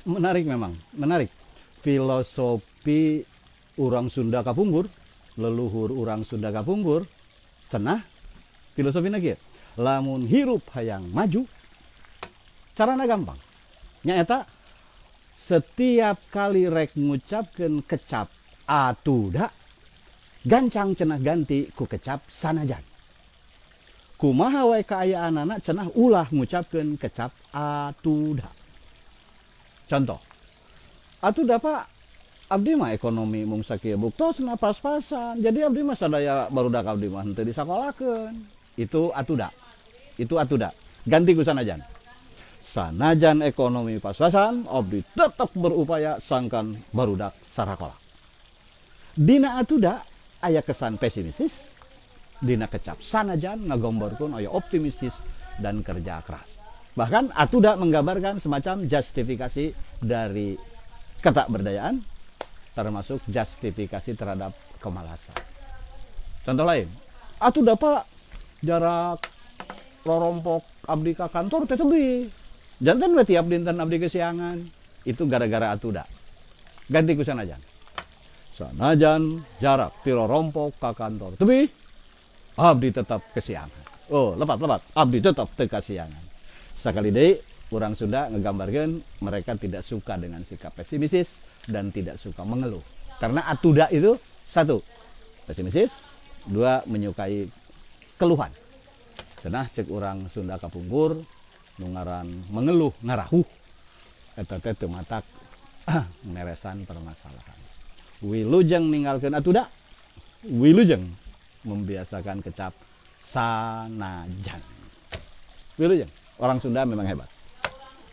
Menarik memang, menarik. Filosofi orang Sunda kapungkur, leluhur orang Sunda kapungkur, cenah filosofina kieu. Lamun hirup hayang maju, carana gampang. Nyaeta setiap kali rek ngucapkeun kecap atuda, gancang cenah ganti ku kecap sanajan. Kumaha wae kaayaanana, cenah ulah ngucapkeun kecap atuda. Contoh, "Atuda, Pak, abdi mah ekonomi mung sakieu buktosna pas-pasan. Jadi abdi mah sadaya barudak abdi mah henteu disakolakeun." Itu atuda. Itu atuda. Ganti ku sanajan. "Sanajan ekonomi pas-pasan, abdi tetap berupaya sangkan barudak sarakola." Dina atuda aya kesan pesimistis, dina kecap sanajan ngagomborkeun aya optimistis dan kerja keras. Bahkan atuda menggambarkan semacam justifikasi dari ketakberdayaan, termasuk justifikasi terhadap kemalasan. Contoh lain, "Atuda, Pak, jarak rorompok abdi ka kantor teh tebih. Janten we tiap dinten abdi kesiangan." Itu gara-gara atuda. Ganti ku sanajan. "Sanajan jarak ti rorompok ka kantor tebih, abdi tetap kesiangan." Oh, lepat lepat. "Abdi tetap teu kasiangan." Sekali deui, orang Sunda ngegambarkan mereka tidak suka dengan sikap pesimistis dan tidak suka mengeluh. Karena atuda itu satu, pesimistis, dua, menyukai keluhan. Cenah cek orang Sunda kapungkur, nu ngaran mengeluh ngarahuh eta teh teu matak meresan permasalahan. Wilujeng ninggalkeun atuda, wilujeng membiasakan kecap sanajan. Wilujeng, orang Sunda memang hebat.